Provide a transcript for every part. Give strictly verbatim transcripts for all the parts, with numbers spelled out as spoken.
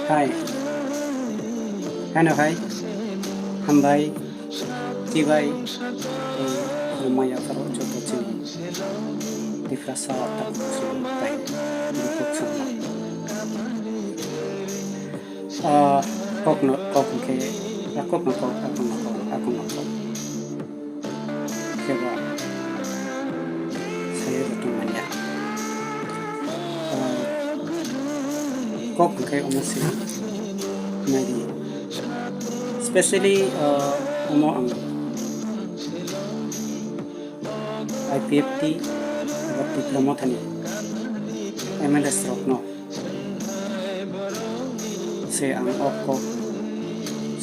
Hai. Haino hai. Hambai. Tibai. Tei khulumya pharo joto chini Tiprasa takhuk song bai bukhuk song. Ah, kokno kok hwnkhe, ah, kokno kok, ah, kokno kok, ah, kokno kok. Khe ba saya rwtong manya. Ah, kok hwnkhe omo se naidi. Specially, ah, omo ang I P F T eba Tipra Mothani M L As rokno se ang o kok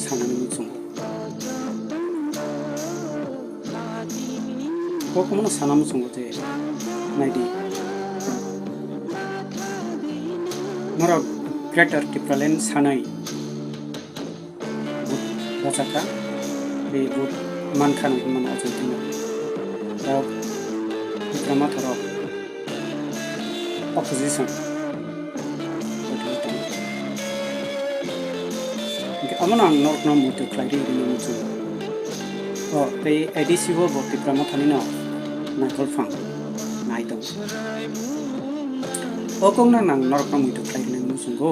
sanani muchungo. Kok omono sana muchungo je, naidi. Norok Greater Tipraland sanai. Vote bachakha, tei vote mankha hinmano o chwng twi. Tei Tipra Motha rok opposition. Hwnkhe omono ang norokno muitu khlai rwi rwna muchungo. O tei A D C o bo Tipra Mothani no naikolphang nai tongo. O kokno nang norokno muitu khlai rwna muchungo.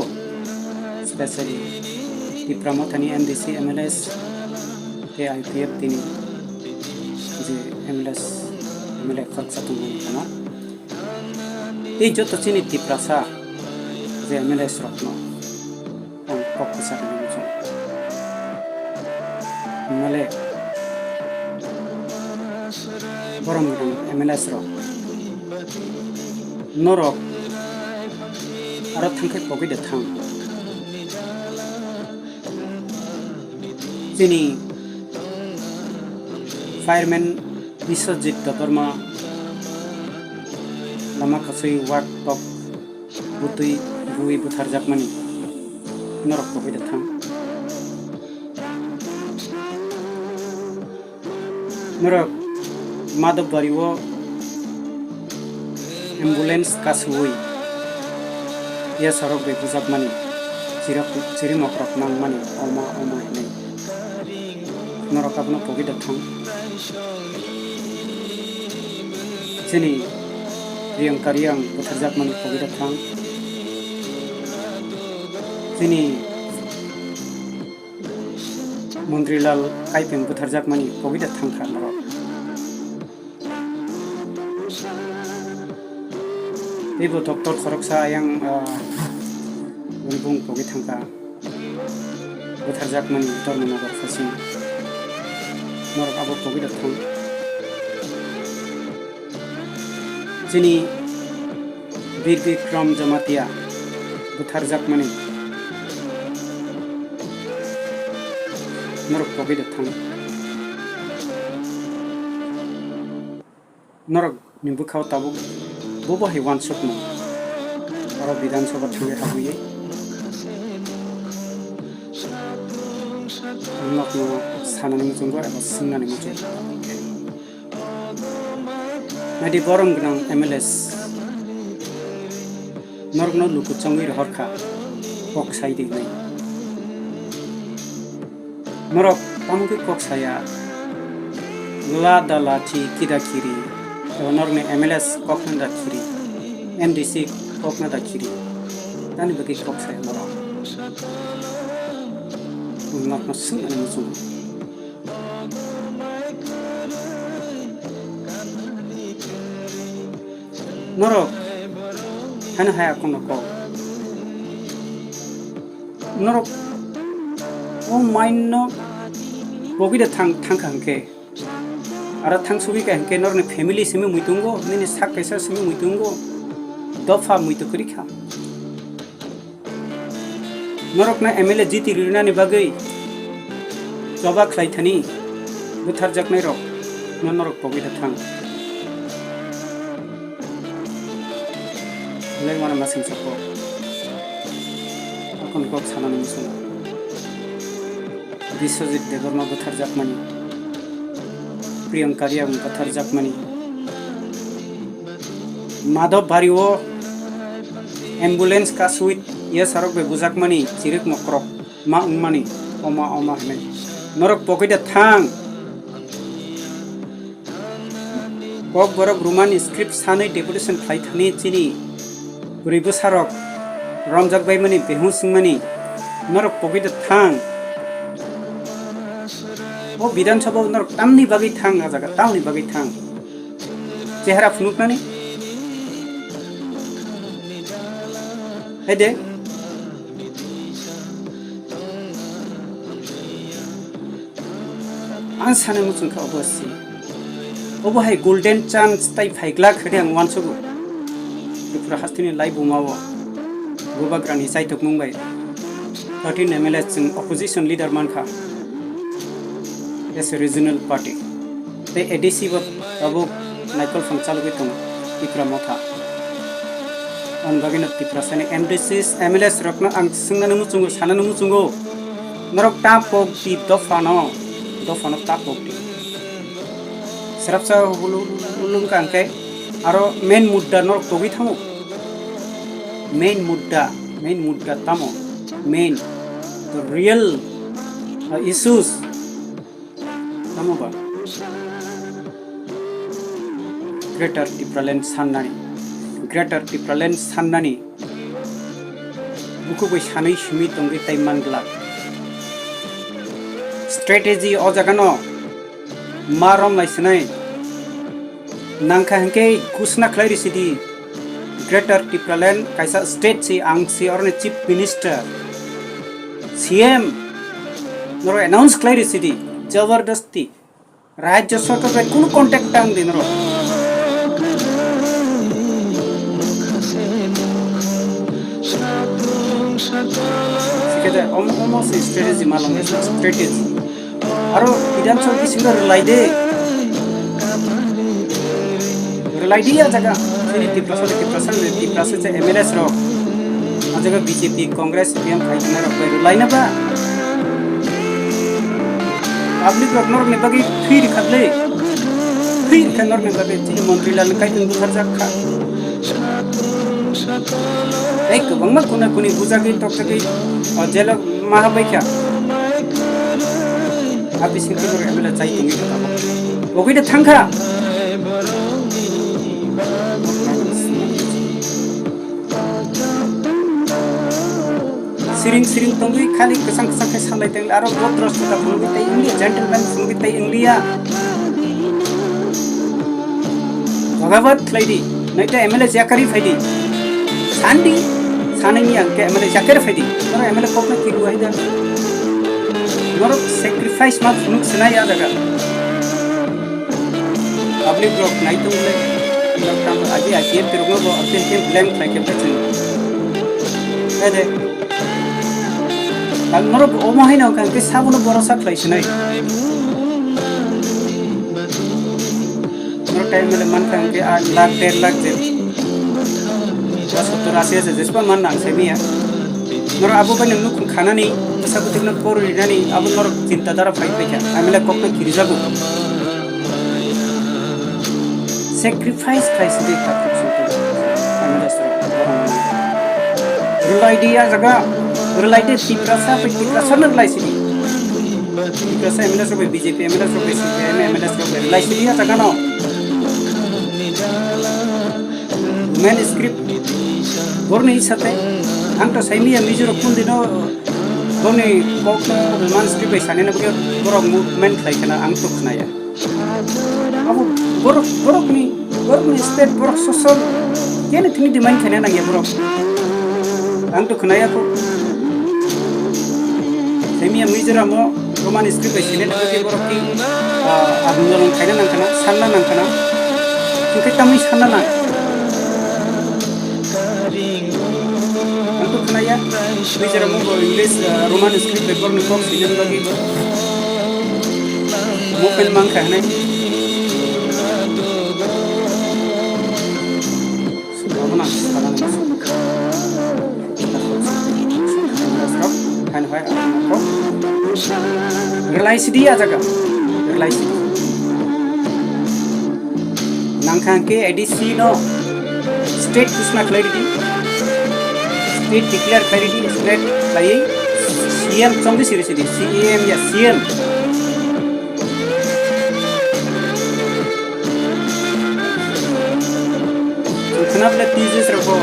Specially Tipra Mothani M D C, M L S tei I P F T ni je M L S, M L A khoroksa tongmani phano. Tei joto chini Tiprasa je M L S rokno ang kok kwchak rwna muchungo. M L A, borom gwnang M L S rok, norok aro thangkhe pogwi de thang. Chini fireman Biswajit Debbarma lama kwchwi wak tok bwtwi rwui butharjakmani norok pogwi de thang. Norok Madhobari o ambulance kasui ya sorok bai bujakmani, chirok, chirimokrok nangmani oma oma hinwi norok abono pogwi de thang. Chini Priyanka Reang butharjakmani pogwi de thang. Chini Mondrilal Kaipeng butharjakmani pogwi de thangkha norok. Teibo doctor khoroksa ayang, ah, bini bung pogwi thangkha. Butharjakmani Dharmanagar Khasing. Norok abo pogwi de thang. Chini Bir Bikram Jamatia butharjakmani norok pogwi de thang. Norok ni bwkhao tabuk bo bo hai uansukmung oro Bidhan Sabha thangwi habwi ang nokno sanani muchungo eba swngnani muchungo. Naidi borom gwnang M L S norokno luku chongwi rohorkha, kok sai di hinwi. Norok tamo khe kok saya, la da lathi kida kiri, eba norokni M L S kokna da kiri, M D C kokna da kiri, tani bagwi kok saya norok. Norokno swngnani muchungo. Norok haino hai akhungno kok. Norok o mind no pogwi da thang, thangkha hwnkhe. Aro thang sugwi ka hinkhe norokni family simi muitungo, nini sak kaisa simi muitungo. Dopha muitu kwrwi kha. Norokno M L A jiti rinani bagwi choba khlai thani butharjaknairok no norok pogwi da thang. Belai uanama singsa kok. Akon kok sanani muchungo. Biswajit Debbarma butharjakmani, Priyanka Reang butharjakmani, Madhab Bari o ambulance kasui yasarok bai bujakmani chirik mokrok ma wngmani oma oma hinwi norok pogwi da thang. Kokborok Roman script sanwi deputation khlai thani chini bwrwi bwsarok romjak baimani behung singmani norok pogwi da thang. O Bidhan Sabha o norok tamni bagwi thang, a jaga tamni bagwi thang. Chehara phunuknani. Hai de. Ang sana muchung kha obo si. Obo hai golden chance tai phaiglak hwnwi ang uansugo. Tripura hasteni lai buma o. Bubagrani chaitokmung bai. Thirteen M L A chwng opposition leader mankha. As a regional party. Tei A D C bo tabuk naikol phang chalogwi tongo Tipra Motha. Ani bagwino Tiprasani M D Cs, M L As rokno ang swngnani muchungo, sanani muchungo, norok ta pok di dophano, dophano ta pok di. Srapsa hulu-, hulung kha hwnkhe aro main mudda norok togwi thango. Main mudda, main mudda tamo? Main, the real, uh, issues. Tamo ba? Greater Tipraland sannani, Greater Tipraland sannani bukhuk bai sanwi simi tongwi tai man glak. Strategy o jagano ma romlai swnai. Nangkha hwnkhe ghosna khlai risi di, Greater Tipraland kaisa state si, ang si oroni Chief Minister, C M, norok announce khlai risi di, jabardasti. Rajya Sarkar bai kunu contact tang di norok. Sikhe de, omo, omo si strategy malong, strategy. Aro Bidhan Sabha bisingo rwlai de. Rwlai di a jaga. Chini Tiprasa de Tiprasa de Tiprasa che M L As rok. A jaga B J P, Congress, C P M khai tongna rok bai rwlai na ba. Public rok norok ni bagwi thwi rikha le. Thwi rikha norok ni bagwi chini montri lal kai tong butharjak kha. Tei kwbangma kuna kuni bujagwi tokjagwi o jelo ma habai kha. A bising twi norok M L A chai tongwi kha tabuk. Pogwi de thang kha. Siring siring tongwi khali kwchang kwchang khe salai tong aro bodros juta phunugwi tei wngya, gentleman phunugwi tei wngya. Bhagawat khlai di, naita M L A jakari phai di. Sandi, sanani ang khe M L A jakari phai di. Oro M L A kokno kiru hai da. Norok sacrifice ma phunuk sinai a jaga. Public rok nai tong le, norok tamo agi I P F T rok no bo appeal khe blame khlai khe phe chwng. Hai de. Ang norok omo hai no kang khe sabo no borosa khlai sinai. Norok time le man kang khe aat lakh, der lakh je. Sottor asi hajar jespa man nang se miya. Norok abo bai nang nukhung khanani, bwsa bwtwi no por rinani, abo norok chinta dara phai phai kha. Amile kok no kirijago. Sacrifice khai se de kha kok sottor. Amile sottor. Rwlai di a jaga, rwlai di Tiprasa bai Tiprasa no rwlai sidi. Tiprasa M L A rok bai B J P M L A rok bai C P I M M L A rok bai rwlai sidi a jaga no. Main script borni isate ang to saimiya mijuro kundino borni kokno main script bai sanina bukhe borok movement khlai khana ang to khnaya. Abo borok, borokni, borokni state, borok sosol kene thini demand khaina nangya borok. Ang to khnaya ko. Saimiya mijoramo Roman script bai sini thangwi borok ki, ah, andolon khaina nang khana, sanna nang khana. Hwnkhe tamwi sanna nang. Ang to khnaya, twi jora mo bo English, ah, Roman script bai borokni kok sini bagwi bo. Mo pen mang kha hwnwi. Sini mo nang sana nang. Haino hai ang kok. Relai sidi a jaga. Relai sidi. Nangkha hwnkhe A D C no state ghosna khlai ridi. State declare khlai ridi. State khlaiwi C M chongwi siri sidi. C M ya C M. Khwnaphle T J S rokbo,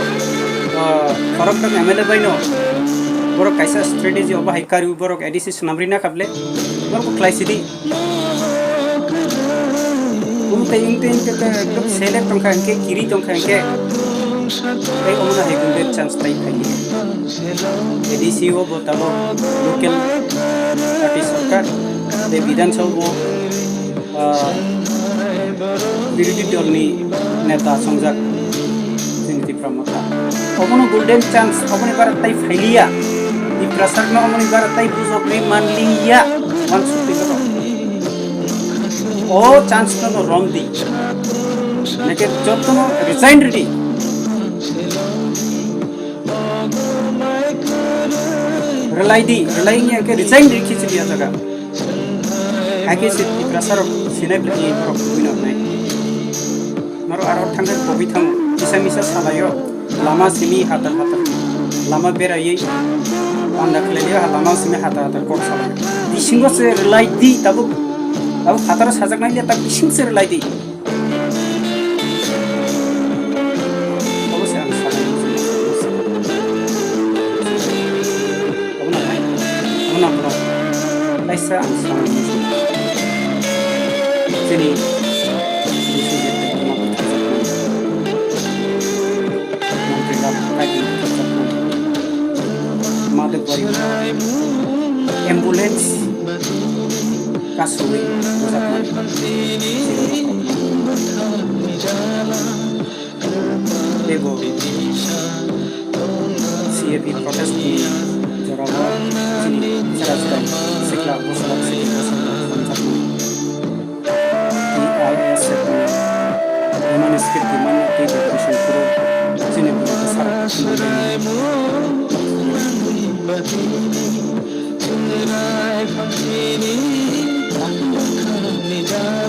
ah, khoroktham M L A baino borok kaisa strategy obo hai karwi borok A D C swnamri nakhaple borok khlai sidi. Umtei, umtei, umtei, tei ekdom selek tongkha hwnkhe, kiri tongkha hwnkhe, tei omono hai golden chance tai phai. A D C o bo tabok local party sarkar, tei Bidhan Sabha o, ah, birodhi dolni neta songjak chini Tipra Motha. Obono golden chance, oboni bara tai phailiya. Tiprasarno oboni bara tai bujokni manliya. Wansuk twi borok. O chance no no rom di. Neke jotono resign ridi. Relai di, relai ni ke resign rikhi chili ya jaga. Hai khe se Tiprasa rok sinai bwlai borok tubui no hnai. Noro aro thangkhe kobui thango, kisa misa salaio, lama simi hatar hatar, lama beraiwi panda khlaio, ha lama simi hatar hatar kok salaio. Bisingo se relai di, tabuk, tabuk hataro sajaknai le tak bising se relai di. Obo se ang sakni muchung. Obo nang nai? Obo nang nai? Kaisa ang sakni muchung. Chini Biswajit Debbarma bwtharjakmani. Montri Rao Kaiti bwtharjakmani. Madhub Barik ambulance kasui bwjakmani. Teibo C A P protest ni jorao chini chwrai chwrai sikla bwsarok sikla bwsarok hamjakmani. T I S F ni Roman script ni manwi tei decoration phuru chini bwrwi bwsarok.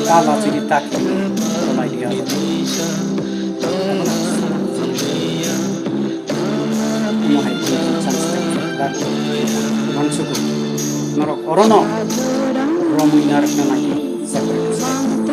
Ta lachini ta khe rwlai liya. Omo hai khe chance rwkha. Mansugo norok orono romwi narwkna nai separate state.